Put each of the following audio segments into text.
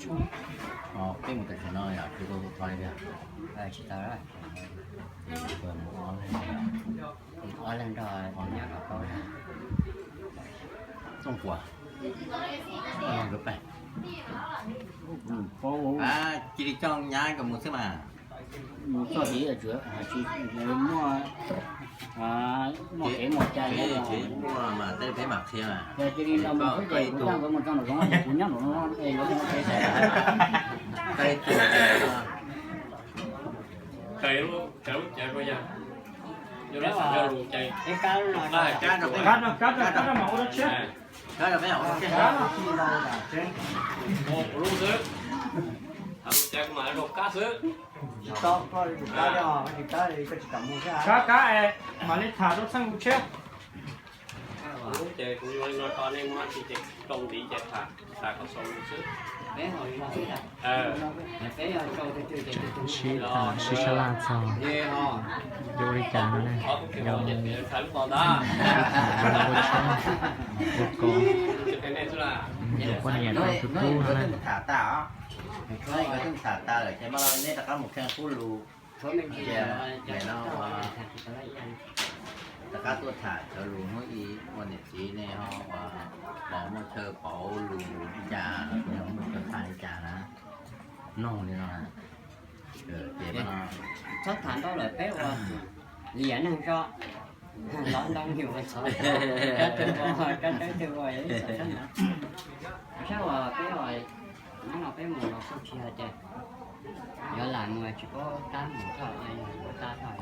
Peb mus tam sim no yog tsis tau tus thov li tiag. Tsis tau, ces mus ob leeg, ob leeg nrog tus nyab kom paub. Txooj Puas, nkawd pab, cia li coj nyab nkawd mus xwb mas. Mus txog tid tsis muaj, muaj kev muaj cai, muaj mas tej peb mam qhia mas. Cia li los mus xwb ces kuv coj nkawd mus txog nraum zoov ces kuv nyob nraum no es yuav mus ua ke. Kab no, kab no, kab no mas ua dab tsi? Kab no, kab no. Ua lub xwb. Kab xwb. Kab, kab es mam li tham rau txheej kuv tshiab. Ces kuv yuav li no rau nej muab tsis ces rau ntiv ces tham, tham kom xaus xwb. Sib tham sib sab laj txog yuav ua li cas no ne, yog ua tshoob, ua kos, mus yuav poj niam rau tus tub no ne. Tham tas lawm ces mas neb rov qab mus kheej qub lus. Ces no rov qab tuaj tham cov lus hnub i ua niam txiv nej ho uas los muaj chaw pauv lus li cas, muaj chaw tham li cas na, noog li no. Ces txhob tham ntau lawm peb ua liam neeg zog, lov ntoo yus ua txhov, kab twg ua, kab tawb twg ua, ib txhov sab ntawd. Saib uas peb ua, hnub no peb mus los kuj tsis yog tias yuav lam mus tsis paub tab mus thoj, paub tab thoj.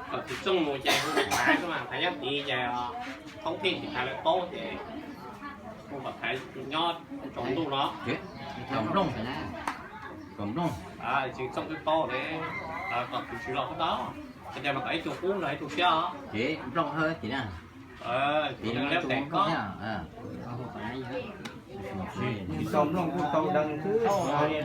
Koj Txiv Txooj mus ces hu Thaiv xwb mas Thaiv nyob tid ces thoob thiaj tsis Thaiv lawv paub ces hu kom Thaiv nyob tsaus ntuj no. Kaus nplooj, kaus nplooj. Txiv Txooj twb paub ne, kom tus tswv los puas tau, ces mas kom ib tug qub nrog ib tug siab os. Ces nplooj hawb ces na. Ces liab tes koj. Tau nplooj kuj tau deev xwb.